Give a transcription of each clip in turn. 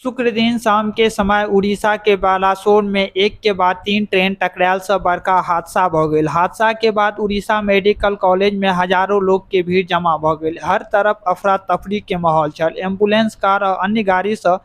शुक्र दिन शाम के समय उड़ीसा के बालासोर में एक के बाद 3 ट्रेन टकरायल से बड़का हादसा भ गेल। हादसा के बाद उड़ीसा मेडिकल कॉलेज में हजारों लोग के भीड़ जमा भ गेल। हर तरफ अफरा तफरी के माहौल छल। एम्बुलेंस, कार और अन्य गाड़ी से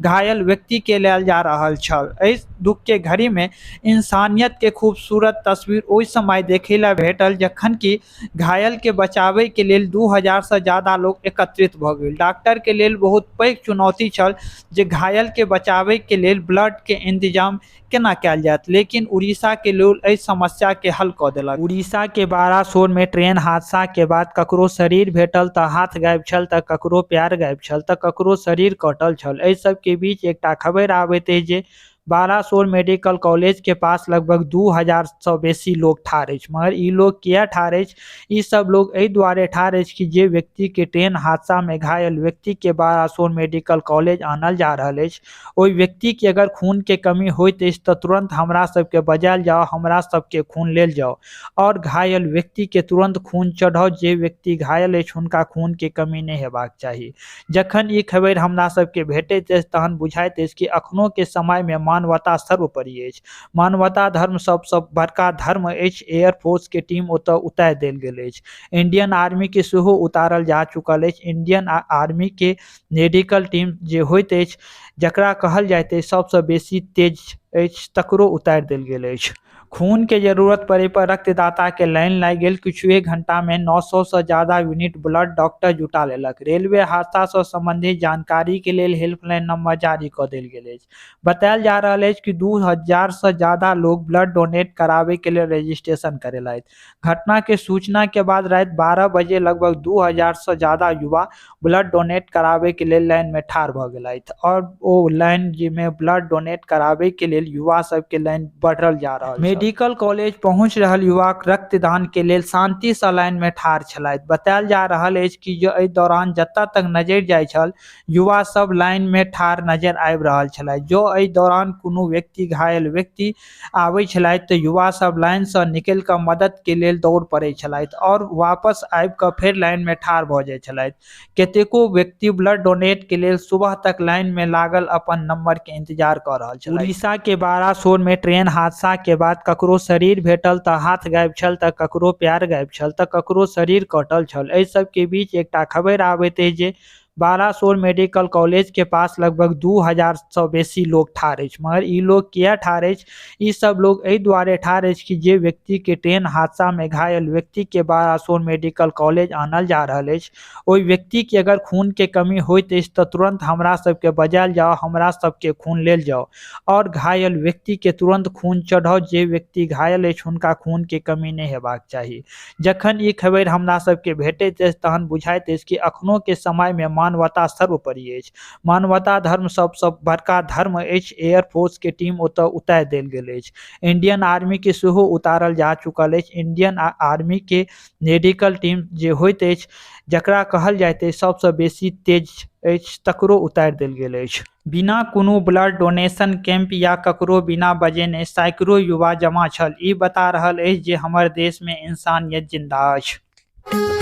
घायल व्यक्ति के लायल जा रहल छल। एहि दुख के घड़ी में इंसानियत के खूबसूरत तस्वीर ओहि समय देखे ला भेटल जखन कि घायल के बचावे के लेल 2000 से ज्यादा लोग एकत्रित भ गेल। डॉक्टर के लेल बहुत पैघ चुनौती छल जे घायल के बचावे के लेल ब्लड के इंतजाम केना कयल जायत, लेकिन उड़ीसा के लोग एहि समस्या के हल क देलक। उड़ीसा के बालासोर में ट्रेन हादसा के बाद ककरो शरीर भेटल त हाथ गायब छल, त ककरो पैर गायब छल, त ककरो शरीर कटल छल। एहि सब के बीच एकटा खबर आबैत अछि जे बालासोर मेडिकल कॉलेज के पास लगभग 2000 से बेसी लोग ठाढ़ अछि। मगर ई लोग किया ठाढ़ अछि? ई सब लोग एहि दुआरे ठाढ़ अछि कि जे व्यक्ति के ट्रेन हादसा में घायल व्यक्ति के बालासोर मेडिकल कॉलेज आनल जा रहल अछि, ओहि व्यक्ति के अगर खून के कमी होइत अछि त तुरंत हमरा सबके बजायल जाओ, हमरा सबके खून लेल जाओ और घायल व्यक्ति के तुरंत खून चढ़ाओ। जे व्यक्ति घायल अछि हुनका खून के कमी नहीं हेबाक चाही। जखन ई खबर हमरा सबके भेटैत अछि तहन बुझाइत अछि कि अखनो के समय में मानवता सर्वोपरि अछि। मानवता धर्म सबसँ बड़का धर्म अछि। एयरफोर्स के टीम ओतऽ उतारि देल गेल अछि। इंडियन आर्मी के सेहो उतारल जा चुकल अछि। इंडियन आर्मी के मेडिकल टीम जे होइत अछि, जकरा कहल जाइत अछि सबसँ बेसी तेज अछि, तकरो उतारि देल गेल अछि। खून के जरूरत पड़े पर रक्तदाता के लाइन लागि गेल। किछुए घंटा में 900 से ज्यादा यूनिट ब्लड डॉक्टर जुटा लेलक। रेलवे हादसा से संबंधित जानकारी के लेल हेल्पलाइन नंबर जारी क देल गेल अछि। बतायल जा रहल अछि कि 2000 से ज्यादा लोग ब्लड डोनेट करावे के लेल रजिस्ट्रेशन करेलथि। घटना के सूचना के बाद राति 12 बजे लगभग 2000 से ज्यादा युवा ब्लड डोनेट करावे के लेल लाइन में ठाढ़ भ गेलथि और ओ लाइन में ब्लड डोनेट करावे के लेल युवा सबके लाइन बढ़ल जा रहल। मेडिकल कॉलेज पहुंच रहल युवा रक्तदान के लेल शांति से लाइन में ठाढ़ छलथि। बतायल जा रहल अछि कि जे एहि दौरान जतऽ तक नजर जाय छल युवा सब लाइन में ठाढ़ नजर आबि रहल छलथि। जो एहि दौरान कोनो व्यक्ति घायल व्यक्ति आबै छलथि तऽ युवा सब लाइन से निकलि कऽ मदद के लेल दौड़ पड़ै छलथि और वापस आबि कऽ फेर लाइन में ठाढ़ भऽ जाइ छलथि। कतेको व्यक्ति ब्लड डोनेट के लेल सुबह तक लाइन में लागल अपन नंबर के इंतजार कऽ रहल छलथि। उड़ीसा के बालासोर में ट्रेन हादसा के बाद ककरो शरीर भेटल त हाथ गायब छल, त ककरो पैर गायब छल, त ककरो शरीर कटल छल। एहि सब के बीच एकटा खबर आबैत अछि जे बालासोर मेडिकल कॉलेज के पास लगभग 2000 से बेसी लोग ठाढ़ अछि। मगर ई लोग किया ठाढ़ अछि? ई सब लोग एहि दुआरे ठाढ़ अछि कि जे व्यक्ति के ट्रेन हादसा में घायल व्यक्ति के बालासोर मेडिकल कॉलेज आनल जा रहल अछि, ओहि व्यक्ति के अगर खून के कमी होइत अछि त तुरंत हमरा सबके बजायल जाओ, हमरा सबके खून लेल जाओ और घायल व्यक्ति के तुरंत खून चढ़ाओ। जे व्यक्ति घायल अछि हुनका खून के कमी नहीं हेबाक चाही। जखन ई खबर हमरा सबके भेटैत अछि तहन बुझाइत अछि कि अखनो के समय में मानवता सर्वोपरि अछि। मानवता धर्म सबसँ बड़का धर्म अछि। एयरफोर्स के टीम ओतऽ उतारि देल गेल अछि। इंडियन आर्मी के सेहो उतारल जा चुकल अछि। इंडियन आर्मी के मेडिकल टीम जे होइत अछि, जकरा कहल जाइत अछि सबसँ बेसी तेज अछि, तकरो उतारि देल गेल अछि। बिना कोनो ब्लड डोनेशन कैंप या ककरो बिना बजेने सैकड़ों युवा जमा छल। ई बता रहल अछि जे हमर देश में इंसानियत जिंदा अछि।